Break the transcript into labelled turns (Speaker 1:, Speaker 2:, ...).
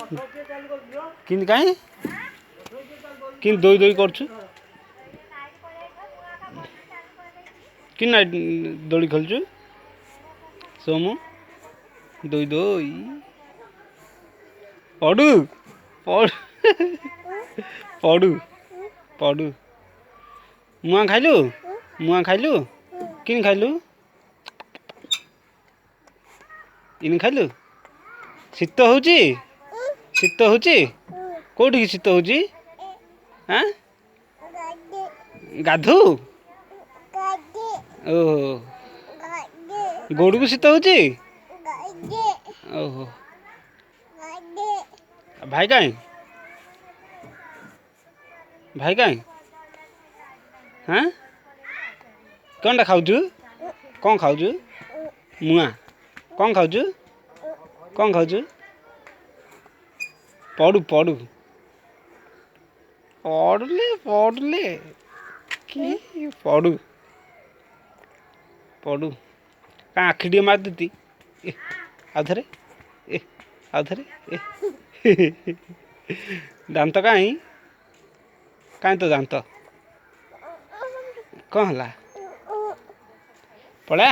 Speaker 1: କେମିତି କାଇଁ କେମିତି ଦୋଇ ଦୋଇ କରୁଛୁ? କି ନାଇଟ୍ ଦୋଳି ଖେଳୁଛୁ ସୋମୁ? ଦୋଇ ଦୋଇ ପଡୁ ପଡୁ ପଡୁ ପଡୁ। ମୁଆଁ ଖାଇଲୁ? ମୁଆଁ ଖାଇଲୁ? କିଣି ଖାଇଲୁ? ଇନି ଖାଇଲୁ? ଶୀତ ହେଉଛି? ଶୀତ ହେଉଛି? କେଉଁଠିକି ଶୀତ ହେଉଛି? ଆଁ, ଗାଧୁ। ଓହୋ, ଗୋଡ଼କୁ ଶୀତ ହେଉଛି? ଓହୋ, ଭାଇ କାଇଁ? ଭାଇ କାଇଁ? ହାଁ, କ'ଣଟା ଖାଉଛୁ? କ'ଣ ଖାଉଛୁ? ମୁଆଁ। କ'ଣ ଖାଉଛୁ? କ'ଣ ଖାଉଛୁ? ପଡୁ ପଡୁ ପଡୁଲେ ପଡୁଲେ କି ପଡୁ ପଡୁ। କାଁ ଆଖି ଟିକେ ମାରିଦେତି। ଏ ଆଉ ଥରେ, ଏ ଆଉ ଥରେ। ଏ ଦାନ୍ତ କାଇଁ? କାଇଁ ତୋ ଦାନ୍ତ? କ'ଣ ହେଲା? ପଳା।